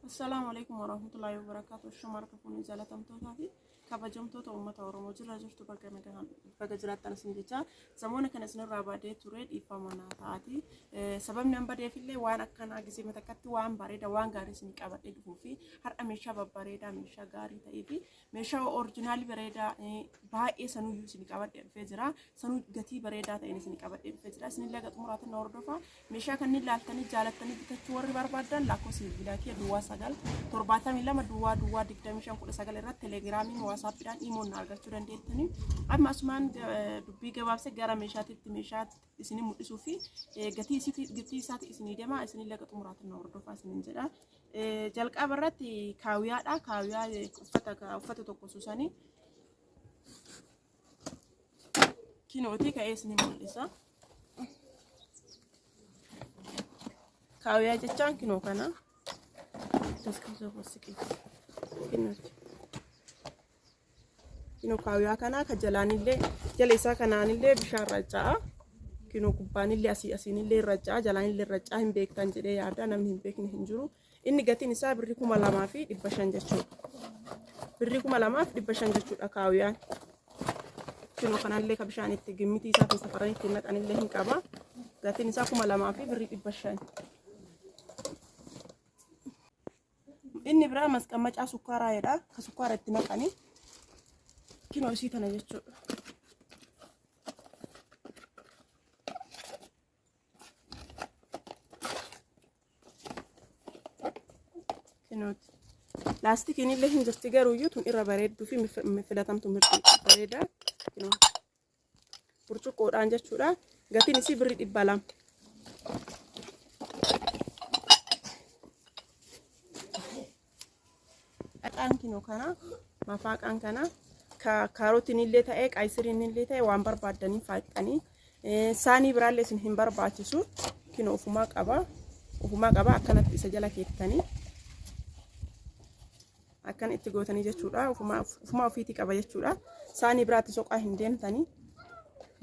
Assalaamu alaikum warahmatullahi wabarakatuh. Shuma harka fuunee jaalatamtootaa fi kabajamtoota uummata Oromoo jirra jirtu baga nagaan baga jiraattan isin jecha zamoona kana isinirraa baadee ture dhiifama naa ta'aati. Sababni an badeefillee waan akkanaa gisee matakkatti waan bareeda waan gaarii isin qabadhee dhufuu fi har'a meeshaa babbareedaa meeshaa gaarii ta'ee fi meeshaa orijinaalii bareedaa baay'ee sanuyyuu isin qabadhee dhufee jira. Sanuu gatii bareedaa ta'een isin qabadhee dhufee jira. Isinillee haga xumuraatiin na hordofaa. Meeshaa kanneen laaltanii jaalattanii bitachuu warri barbaaddan lakkoofsa bilbilaa kiyya duwwaa 9 72 duwwaa duwwaa 25 19 irratti telegiraamiin waasaappiidhaan imoon na argachuu dandeettanii. Amma asumaan dubbii gabaabsee gara meeshaatitti meeshaa isinii mul'isuu fi gatii isiitii gatii isaati isinii deema isinillee haga xumuraatiin na hordofaa isiniin jedha. Jalqaba irratti kaawiyaadha. Kaawiyaa uffata uffata tokko susanii kinootii ka'ee isinii mul'isa. Kaawiyaa jechaan kinoo kana. Taskisoo fossiqii. Kinooti. Kinoo kaawiyaa kana ka jalaanillee jala isaa kanaanillee bishaan raca'a. Kinoo gubbaanillee asii asiinillee raca'a jalaanillee raca'a hin beektan jedhee yaada namni hin beekne hin jiru. Inni gatiin isaa birrii 2500 jechuudha. Birrii 2500 jechuudha kaawiyaan. Kinoo kanallee ka bishaan itti gimmitii isaa keessa faranii ittiin naqanillee hin qaba. Gatiin isaa 2000 fi birrii 500. Inni biraa masqammacaa sukkaaraa jedha. Ka sukkaara itti naqanii. Kinoo isii tana jechuudha. Kinooti. Laastikiin illee hin jirti garuuyyuu tun irra bareedduu fi filatamtu mirti bareeda. Kinoo. Burcuqqoodhaan jechuudha. Gatiin isii birrii 200. Dhaqaan kinoo kana mafaaqaan kana kaarotiin illee ta'ee qaayisiriin illee ta'e waan barbaaddanii faaqxanii saanii biraallee isin hin barbaachisu kinoo ofumaa qaba ofumaa qaba akkanatti isa jala keettanii akkan itti gootanii jechuudha ofumaa ofumaa ofiitii qaba jechuudha saanii biraatti soqaa hin deemtanii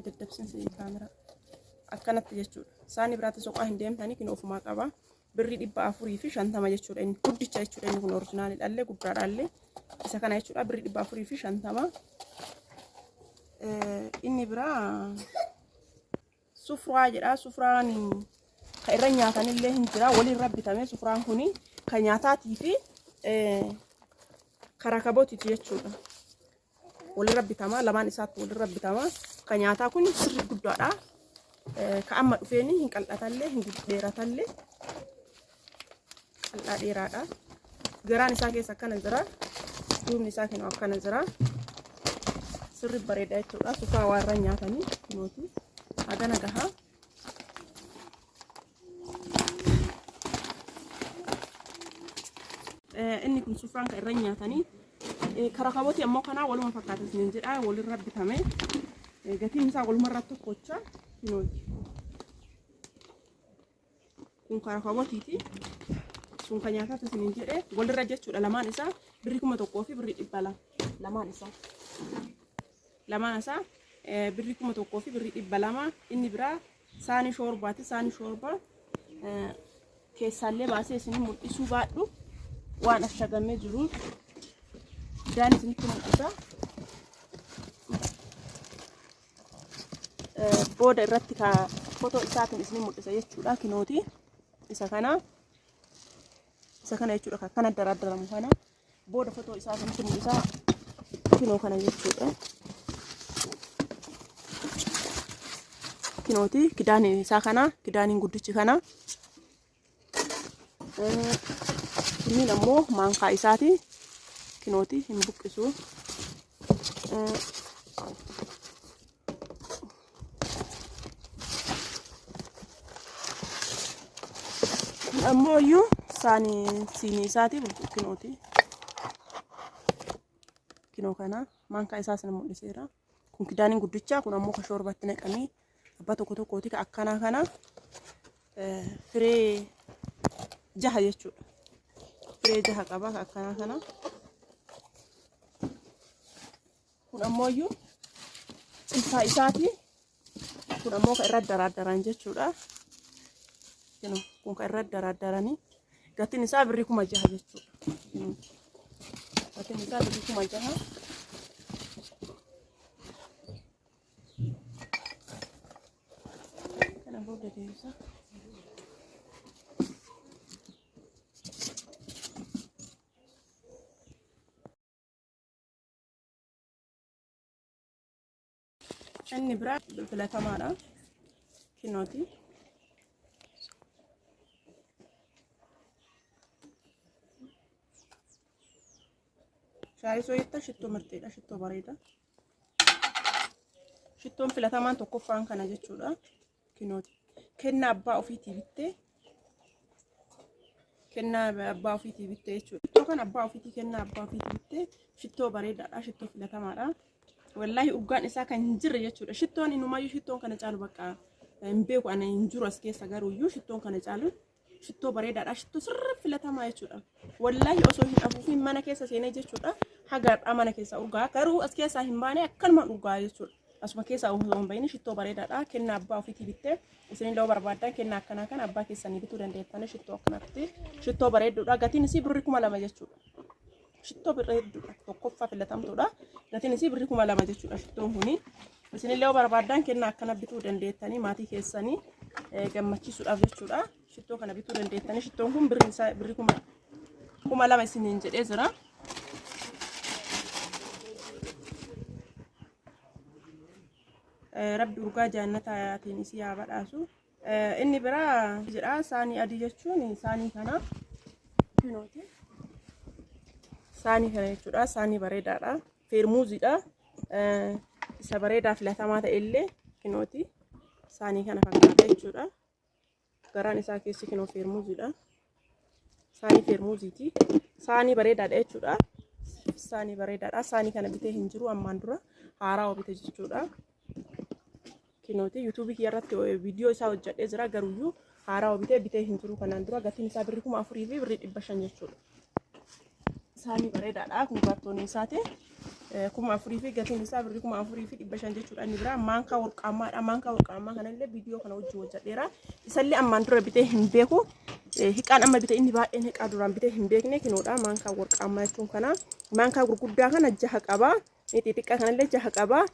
daddabsinsi kaameraa akkanatti jechuudha saanii biraatti soqaa hin deemtanii kinoo ofumaa qaba. Birrii 450 jechuudha inni guddicha jechuudha inni kun orijinaalidhallee guddaadhaallee isa kana jechuudha birrii 450. Inni biraa sufraa jedha sufraan ka irra nyaatanillee hin jira waliin bitame sufraan kun ka nyaataatii fi ka rakabotiiti jechuudha. Walirra bitama lamaan isaatti walirra bitama ka nyaataa kun sirri guddaadha ka amma dhufeeni hin qal'atallee hin dheeratallee qal'aa dheeraadha garaan isaa keessa akkana jira duubni isaa kinoo akkana jira sirri bareeda jechuudha sufaa waa irra nyaatanii kinooti hagana gahaa Inni kun sufraan kan irra nyaatanii karakabooti ammoo kanaa waluma fakkaata isiniin jedha walirra bitame gatiin isaa waluma irra tokkocha kinooti. Kun karakabotiiti sun kan nyaataati isiniin jedhe walirra jechuudha lamaan isaa birrii 1000 fi birrii 200 lamaan isaa. Lamaan isaa birrii 1000 fi birrii 200 inni biraa Saanii shoorbaati. Saanii shoorbaa keessaallee baasee isin mul'isuu baadhu waan ashagamee jiruuf daan isinitti mul'isa. Booda irratti ka fotoo isaatiin isin mul'isa jechuudha kinooti. Isa kana isa kana jechuudha kan kana daraddaramu kana booda fotoo isaa isinitti mul'isa kinoo kana jechuudha. Kinooti kidaan isaa kana kidaaniin guddichi kana. Kunniin ammoo maankaa isaati kinooti hin buqqisu. Kun ammoo iyyuu saanii siinii isaati kinooti. Kinoo kana maankaa isaa sana mul'iseera. Kun kidaaniin guddicha kun ammoo ka shoorbatti naqanii abbaa tokko tokkooti ka akkanaa kana firee jaha jechuudha. Firee jaha qaba ka akkanaa kana. Kun ammoo iyyuu cilfaa isaati. Kun ammoo kan irra daraaddaran jechuudha. Kun kan irra daraaddaranii. Gatiin isaa birrii 6000 jechuudha. Gatiin isaa birrii 6000. Kana booda deebisa. Inni biraa filatamaadha. Kinooti. Shaayii sooyittaa shittoo mirxiidha. Shittoo bareeda. Shittoon filatamaan tokkoffaan kana jechuudha. Kinooti. Kennaa abbaa ofiitii bittee kennaa abbaa ofiitii bittee jechuudha. Shittoo kan abbaa ofiitii kennaa abbaa ofiitii bittee shittoo bareedaadha. Shittoo filatamaadha. Wallaahi urgaan isaa kan hin jirre jechuudha. Shittoon inumayyuu shittoon kana caalu bakka hin beeku ana hin jiru as keessa garuuyyuu shittoon kana caalu shittoo bareedaadha. Shittoo sirrii filatamaa jechuudha. Wallaahi osoo hin afuufiin mana keessa seenee jechuudha. Haga har'aa mana keessa urgaa garuu as keessaa hin baane akkanumaan urgaa jechuudha. Asuma keessaa osoo hin bahin shittoo bareedaadha. Kennaa abbaa ofiitii bittee isin illee barbaaddan kennaa akkanaa kana abbaa keessanii bituu dandeettanii shittoo akkanatti shittoo bareedduudha. Gatiin isii birrii 2000 jechuudha. Shittoo bareedduudha. Tokkoffaa filatamtuudha. Gatiin isii birrii 2000 jechuudha shittoon kuni. Isin illee barbaaddan kennaa akkana bituu dandeettanii maatii keessanii gammachiisuudhaaf jechuudha. Shittoo kana bituu dandeettanii shittoon kun birrii isaa birrii 2000 isiniin jedhee jira. Rabbi urgaa jaannataatiin isii haa badhaasu. Inni biraa jedha saanii adii jechuun saanii kana kinooti. Saanii kana jechuudha. Saanii bareedaadha. Feermuuziidha. Isa bareedaa filatamaa ta'e illee kinooti. Saanii kana fakkaata jechuudha. Garaan isaa keessi kinoo feermuuziidha. Saanii feermuuziiti. Saanii bareedaadha jechuudha. Saanii bareedaadha. Saanii kana bitee hin jiru ammaan dura haaraa bite jechuudha. Kinooti yuutuubii kiyya irratti viidiyoo isaa hojjedhee jira garuuyyuu haaraa bitee hin jiru kanaan dura gatiin isaa birrii 4000 fi birrii 500 jechuudha. Saanii bareedaadha kun kaartoonii isaati. 4000 fi gatiin isaa birrii 4500 jechuudha. Inni biraa maankaa warqaammaadha. Maankaa warqaammaa kanallee viidiyoo kana wajjin hojjedheera. Isallee ammaan dura bitee hin beeku. Hiqaan amma bite inni baay'een hiqaa duraan bitee hin beekne kinoodha. Maankaa warqaammaa jechuun kana. Maankaa gurguddaa kana jaha qaba. Xixiqqaa kanallee jaha qaba.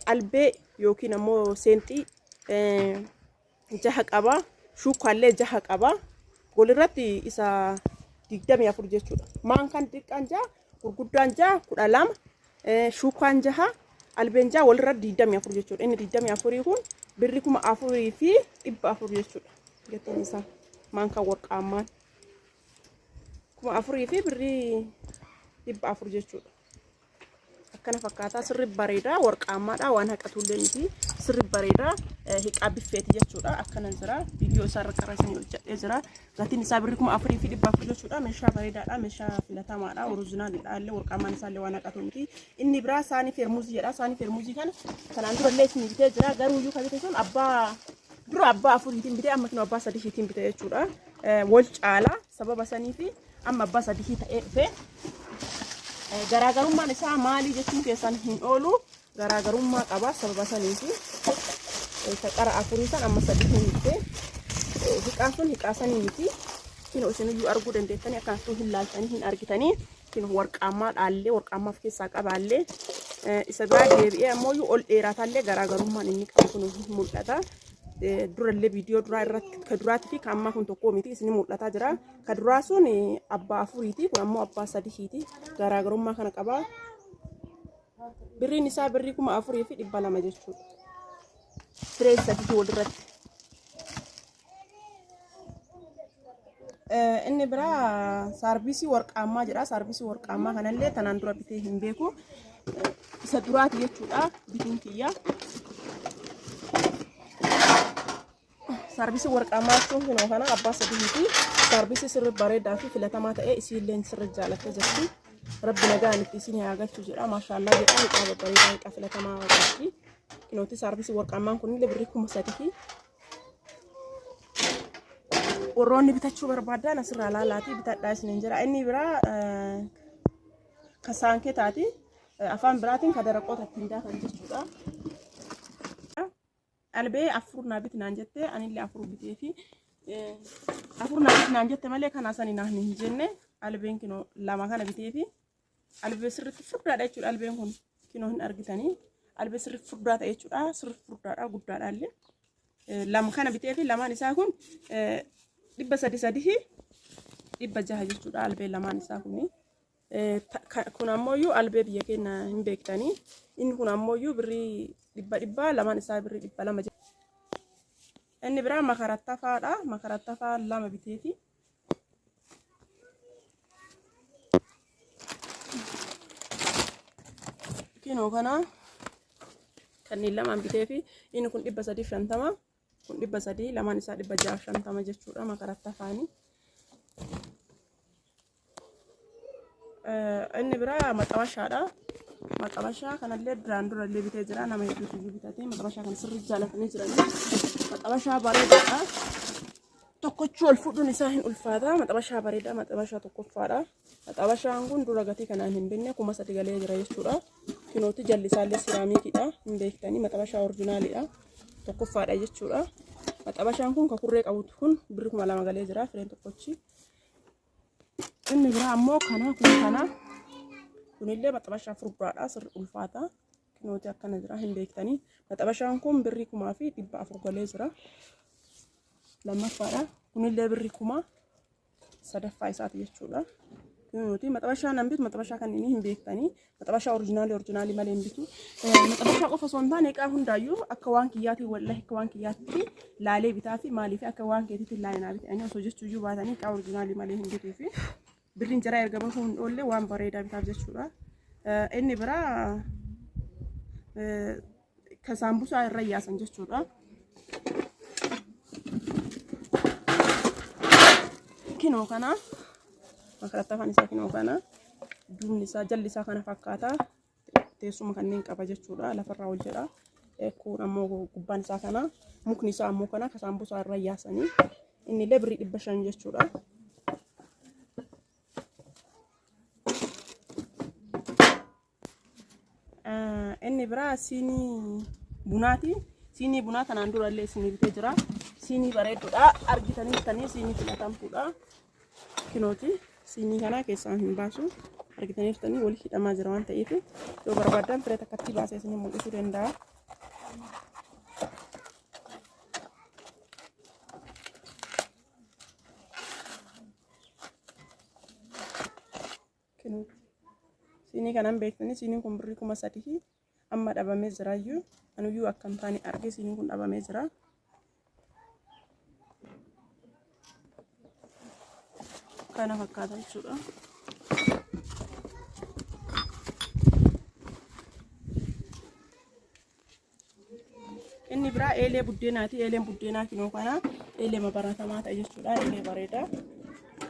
Albee yookiin ammoo seenxii jaha qaba. Shuukkaallee jaha qaba. Walirratti isa 24 jechuudha. Maankaan xixiqqaan jaha, gurguddaan jaha, 12, shuukaan jaha, albeen jaha walirratti 24 jechuudha. Inni 24 kun birri 4400 jechuudha. Gatiin isaa maankaan warqaammaan 4000 fi birrii 400 jechuudha. Akkana fakkaataa sirri bareedaa warqaammaadha waan haqatullee miti sirri bareedaa hiqaa biffeeti jechuudha. Akkana jira viidiyoo isaa irra qara isinii hojjedhee jira. Gatiin isaa birrii 4400 jechuudha. Meeshaa bareedaadha meeshaa filatamaadha oriijinaalidha illee warqaammaan isaa illee waan haqatu miti. Inni biraa saanii feermuzii jedha. Saanii feermuzii kana kanaan dura illee isinii bitee jira garuu iyyuu kan bite sun abbaa dura abbaa afuriitiin bitee amma kinoo abbaa sadiitiin bite jechuudha. Wal caala sababa sanii fi amma abbaa sadii ta'ee dhufe. Garaagarummaan isaa maalii jechuun keessan hin oolu garaagarummaa qaba sababa saniifi isa qara afurii san amma sadii hin bite. Hiqaan sun hiqaa sanii miti. Kinoo isiniyyuu arguu dandeettanii akkanattuu hin laaltanii hin argitanii. Kinoo warqaammaa dhaallee warqaammaa of keessaa qabaallee isa biraa deebi'ee ammoo ol dheerataallee garaagarummaan inni qabu kun mul'ata. Durallee viidiyoo duraa irratti ka duraatii fi ka ammaa kun tokkoo miti isin mul'ataa jira. Ka duraa sun abbaa afuriiti kun ammoo abbaa sadiiti garaagarummaa kana qaba. Birriin isaa birrii 4200 jechuudha. Siree sadiitii walirratti. Inni biraa saarvisii warqaammaa jedha. Saarvisii warqaammaa kanallee tanaan dura bitee hin beeku. Isa duraati jechuudha bituun kiyya. Saarvisii warqaammaa jechuun kunoo kana abbaa sadiiti. Saarvisii sirri bareedaa fi filatamaa ta'e isiilleen sirri jaalattee jirti. Rabbi nagaan itti isin haa galchu jedha. Maashaallaa jedha. Hiqaa babbareedaa hiqaa filatamaa qabdi. Kunooti saarvisii warqaammaan kunillee birrii 3000. Warroonni bitachuu barbaadan asirraa laalaatii bitadhaa isiniin jira. Inni biraa ka saanketaati. Afaan biraatiin ka daraqoota ittiin daakan jechuudha. Albee afur naa biti naan jette anillee afur biteefi Afur naa biti naan jette malee kanaa sani naan hin jenne. Albeen kinoo lama kana biteefi albee sirriitti furdaadha jechuudha. Albeen kun kinoo hin argitanii albee sirriitti furdaa ta'e jechuudha. Sirriitti furdaadha, guddaadha illee. Lama kana biteefi lamaan isaa kun 300 sadii 600 jechuudha albee lamaan isaa kuni. Kun ammoo albee biyya keenya hin beektanii. Inni kun ammoo birrii dhibba dhibbaa lamaan isaa birrii 200. Inni biraa makarattafaadha. Makarattafaa lama biteefi. Kinoo kana kanneen lamaan biteefi inni kun 350, kun 300, lamaan isaa 650 jechuudha makarattafaani. Inni biraa maxabashaadha. Maxabashaa kanallee duraan durallee bitee jira. Nama hedduutu iyyuu bitate. Maxabashaa kana sirrii jaalatanii jiranii. Maxabashaa bareedaadha. Tokkochuu ol fuudhuun isaa hin ulfaata. Maxabashaa bareedaa, maxabashaa tokkoffaadha. Maxabashaan kun dura gatii kanaan hin binne, 3000 galee jira jechuudha. Kinooti jalli isaallee siraamikiidha. Hin beektanii, maxabashaa orjinaaliidha. Tokkoffaadha jechuudha. Maxabashaan kun kakurree qabutu kun birri 2000 galee jira fireen tokkochi. Inni biraa ammoo kana, kun kana. Kunillee maxabashaa furdaadha, sirri ulfaata. Kinooti akkana jira, hin beektanii. Maxabashaan kun birrii 1400 galee jira. Lammaffaadha. Kunillee birrii 1000 sadaffaa isaati jechuudha. Kinooti maxabashaa nan bitu, maxabashaa kan inni hin beektanii. Maxabashaa orijinaalii orijinaalii malee hin bitu. Maxabashaa qofa osoo hin taane eqaa hundaayyuu akka waan kiyyaatiin, wallahi akka waan kiyyaatti laalee bitaa fi maaliif akka waan keetiitti laalee naa bitanii osoo jechuuyyuu baatanii eqaa orijinaalii malee hin bituu fi birriin jaraa erga bahuu hin oolle waan bareedaa bitaaf jechuudha. Inni biraa ka saambusaa irra yaasan jechuudha. Kinoo kana makarattafaan isaa kinoo kana, duubni isaa jalli isaa kana fakkaata. Teessuma kanneen qaba jechuudha, lafarraa ol jedha. Kun ammoo gubbaan isaa kana, mukni isaa ammoo kana ka saambusaa irra yaasanii, inni illee birrii 500 jechuudha. Inni biraa siinii bunaati. Siinii bunaa tanaan dura illee isinii bitee jira. Siinii bareedduudha. Argitanii bitanii siinii filatamtuudha. Kinooti siinii kana keessaa hin baasu. Argitanii bitanii wal hidhamaa jira waan ta'eef yoo barbaaddan firee takkatti baasee isinii mul'isuu danda'a. Kinooti. Siinii kanan beektanii, siiniin kun birrii 3000 amma dhabamee jiraayyuu, anuyyuu akka hin taane arge, siiniin kun dhabamee jira. Kana fakkaata jechuudha. Inni biraa eelee buddeenaati. Eeleen buddeenaa kinoo kana, eelee baratamaa ta'e jechuudha. Eelee bareedaa.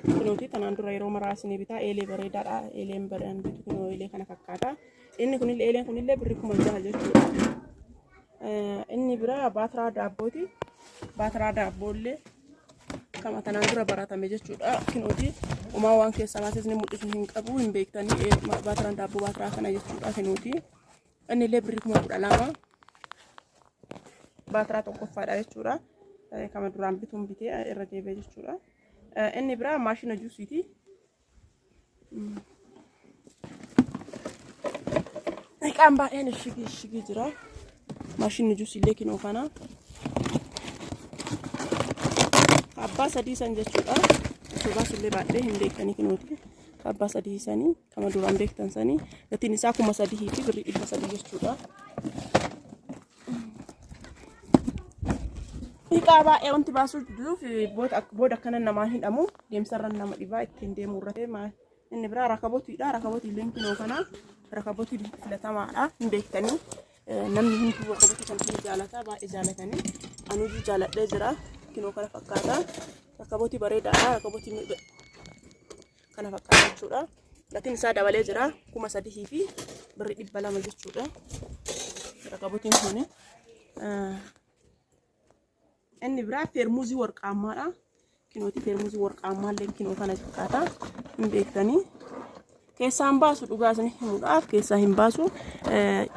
Kunooti tanaan dura yeroo maraa isinii bitaa, eelee bareedaadha. Eeleen bareedaan bitu kunoo eelee kana fakkaata. Inni kunillee, eeleen kunillee birrii 6000 jechuudha. Inni biraa baatiraa daabbooti. Baatiraa daabboollee kama tanaan dura baratame jechuudha. Kinooti homaa waan keessaa baasee isin mul'isu hin qabu, hin beektanii, baatiraan daabboo baatiraa kana jechuudha kinooti. Inni illee birrii 12,000, baatiraa tokkoffaadha jechuudha. Kama duraan bituun bitee irra deebi'e jechuudha. Inni biraa maashina juusiiti. Iqaan baay'een ishigii ishigii jira. Maashinni juusii illee kinoo kana. Abbaa sadii san jechuudha. Osoo baasullee baadhee hin beektanii kinooti. Abbaa sadii sanii kama duraan beektan sanii gatiin isaa 3000 fi birrii 300 jechuudha. Hiiqaa baay'ee wanti baasuu jiruuf booda akkana namaa hidhamu, deemsarra nama dhibaa ittiin deemuu irratti. Inni biraa rakabotiidha. Rakabotii illee kinoo kana, rakabotii filatamaadha, hin beektanii. Namni hunduu rakabotii kan hin jaalata, baay'ee jaalatanii. Anuyyuu jaaladhee jira. Kinoo kana fakkaata. Rakabotii bareedaadha. Rakabotii kana fakkaata jechuudha. Gatiin isaa dabalee jira, 3000 fi birrii 200 jechuudha. Rakabotiin kuni. Inni biraa feermuzii warqaammaadha. Kinooti feermuzii warqaammaa illee kinoo kana fakkaata. Hin beektanii. Keessaa hin baasu, dhugaa isin himuudhaaf keessaa hin baasu.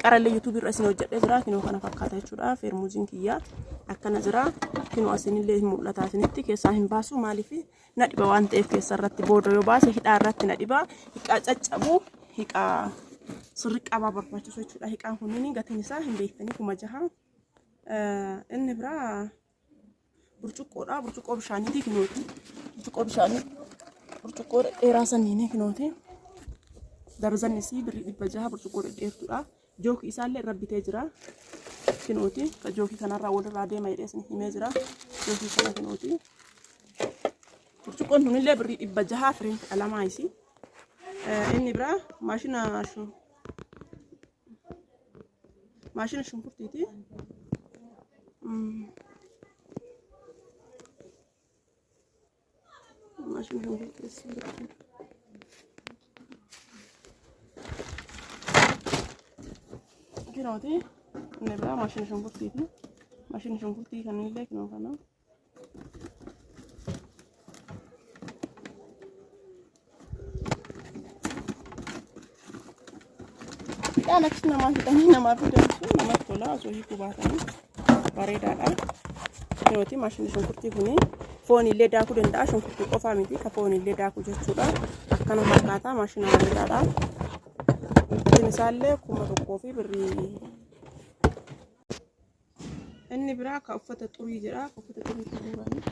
Qarallee yuutuubii irra isin hojjedhee jira. Kinoo kana fakkaata jechuudha. Feermuziin kiyya akkana jira. Kinoo asinillee mul'ata asinitti keessaa hin baasu maaliif na dhiba waan ta'eef keessa irratti booda yoo baase hidhaa irratti na dhiba. Hiqaa caccabu hiqaa sirri qabaa barbaachisu jechuudha. Hiqaan kunniin gatiin isaa hin beektanii 6000. Inni biraa burcuqqoodha. Burcuqqoo bishaaniiti kinooti. Burcuqqoo bishaanii burcuqqoo dhedheeraa saniini kinooti. Darzanni isii birrii 600 burcuqqoo dhedheertuudha. Jookii isaallee irra bitee jira. Kinooti. Jookii kanarraa walirraa deema jedhee isin himee jira. Jookii kana kinooti. Burcuqqoon tunillee birrii 600 fireen 12 isii. Inni biraa maashina shunkurtiiti. Maashina shunkurtii. Kinooti. Inni biraa maashina shunkurtiiti. Maashina shunkurtii kanillee kinoo kana. Hidhaan achi namaa hidhanii namaa fidan sun namatti tola osoo hiikuu baatanii bareedaadha. Kinooti maashinni shunkurtii kuni foon illee daakuu danda'a shunkurtii qofaa miti ka foon illee daakuu jechuudha. Akkana fakkaata maashina bareedaadha. Gatiin isaallee 1000 fi birrii. Inni biraa ka uffata xurii jedha. Ka uffata xurii guuranii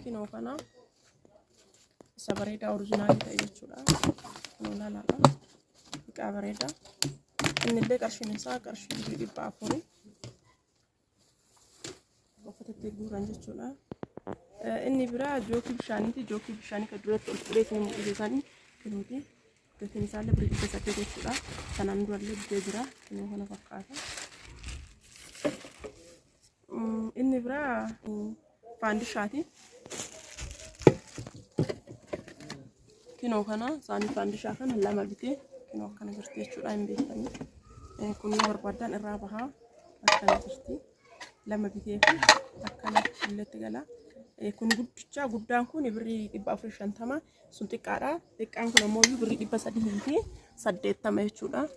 kinoo kana isa bareedaa orijinaalii ta'e jechuudha. Kinoo laalaadha. Hiqaa bareedaa. Inni illee qarshiin isaa qarshii birrii 400. Uffata itti guuran jechuudha. Inni biraa jookii bishaaniiti. Jookii bishaanii kan duratti ol fuudhee isin mul'ise sanii kinooti. Gatiin isaallee birrii 800 jechuudha. Kanaan durallee bitee jira. Kinoo kana fakkaata. Inni biraa faandishaati. Kinoo kana saanii faandishaa kana lama bitee kinoo akkana jirti jechuudha hin beektanii. Kun yoo barbaaddan irraa bahaa akkana jirti. Lama bitee fi akkana illetti gala. Kun guddicha guddaan kun birrii 450 sun xiqqaadha. Xiqqaan kun ammoo birrii 380 jechuudha.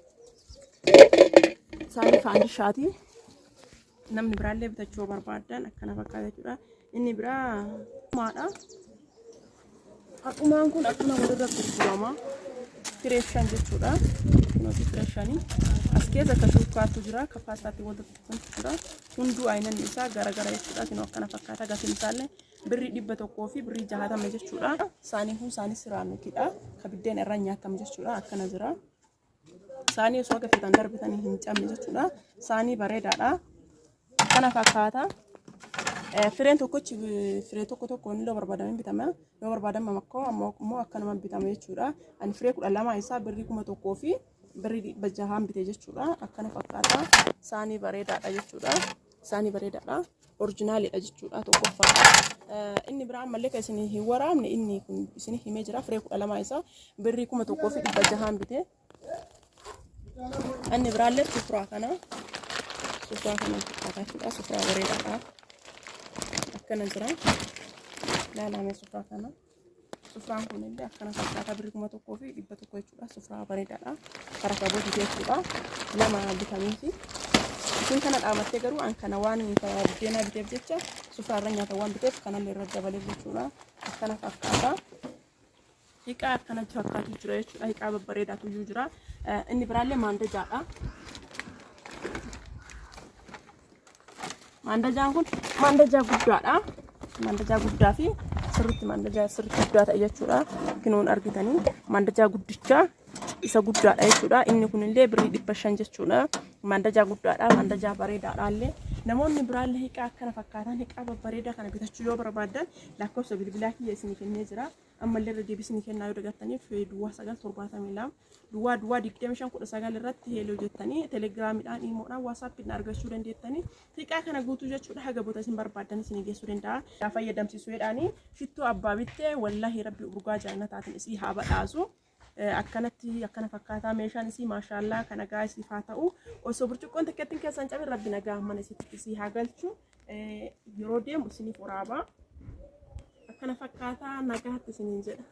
Saanii faandishaati. Namni biraallee bitachuu barbaadan akkana fakkaata jechuudha. Inni biraa maadha. Haqqumaan kun akkana walirra gurgurama. Firee 5 jechuudha. Kunooti firee 5. As keessa akka shuukkaatu jira, akka paastaatti wanta tokkotu jira. Hunduu aynanni isaa garagara jechuudha. Kunoo akkana fakkaata. Gatiin isaallee birrii 100 fi birrii 60 jechuudha. Saaniin kun saanii siraamikiidha. Ka biddeen irra nyaatamu jechuudha. Akkana jira. Saanii osoo akka feetan darbitanii hin cabne jechuudha. Saanii bareedaadha. Akkana fakkaata. Fireen tokkochi firee tokko tokkoon illee barbaadamee bitama. Yoo barbaadame ammoo ammoo akkanuma bitama jechuudha. Ani firee 12 isaa birrii 1000 fi birrii 600 bite jechuudha. Akkana fakkaata. Saanii bareedaadha jechuudha. Saanii bareedaadha. Orijinaaliidha jechuudha tokkoffaadha. Inni biraa ammallee kan isin hin waraabne inni kun isin himee jira. Firee 12 isaa birrii 1600 bite. Inni biraallee sufuraa kana. Sufuraa kana fakkaata jechuudha. Sufuraa bareedaadha. Akkana jira. Ilaalame sufuraa kana. Sufraan kun illee akkana fakkaata birrii 1100 jechuudha. Sufraa bareedaadha. Karaa kabootii jechuudha. Lama bitamiifi. Isin kana dhaabattee garuu an kana waan buddeenaa biteef jecha sufraa irra nyaata waan biteef kanallee irra dabaleef jechuudha. Akkana fakkaata. Hiqaa akkanatti fakkaatu jira jechuudha. Hiqaa babbareedaatu iyyuu jira. Inni biraallee maandajaadha. Maandajaan kun maandajaa guddaadha. Maandajaa guddaa fi sirriitti maandajaa sirriitti guddaa ta'e jechuudha. Kinoon argitanii maandajaa guddichaa isa guddaadha jechuudha. Inni kunillee birrii 500 jechuudha. Maandajaa guddaadha. Maandajaa bareedaadha illee. Namoonni biraallee hiqaa akkana fakkaatan hiqaa babbareedaa kana bitachuu yoo barbaadan lakkoofsa bilbilaa kiyya isinii kennee jira. Ammallee irra deebisni kennaa yoo dagattaniif duwwaa 9 72 duwwaa duwwaa 25 19 irratti heeloo jettanii telegiraamiidhaan iimoodhaan waasaappiidhaan argachuu dandeettanii hiqaa kana guutuu jechuudha haga boota isin barbaaddan isin geessuu danda'a. Yaa fayyadamsiisuu jedhaanii shittoo abbaa bittee wallaahi rabbi urgaa jannataatiin isii haa badhaasu. Akkanatti akkana fakkaataa meeshaan isii maashaallaa kana nagaa isiif haa ta'u osoo burcuqqoon takkattiin keessan cabin rabbi nagaa mana isitti isii haa galchu yeroo deemu isiniif waraabaa. Akkana fakkaataa nagaatti isiniin jedha.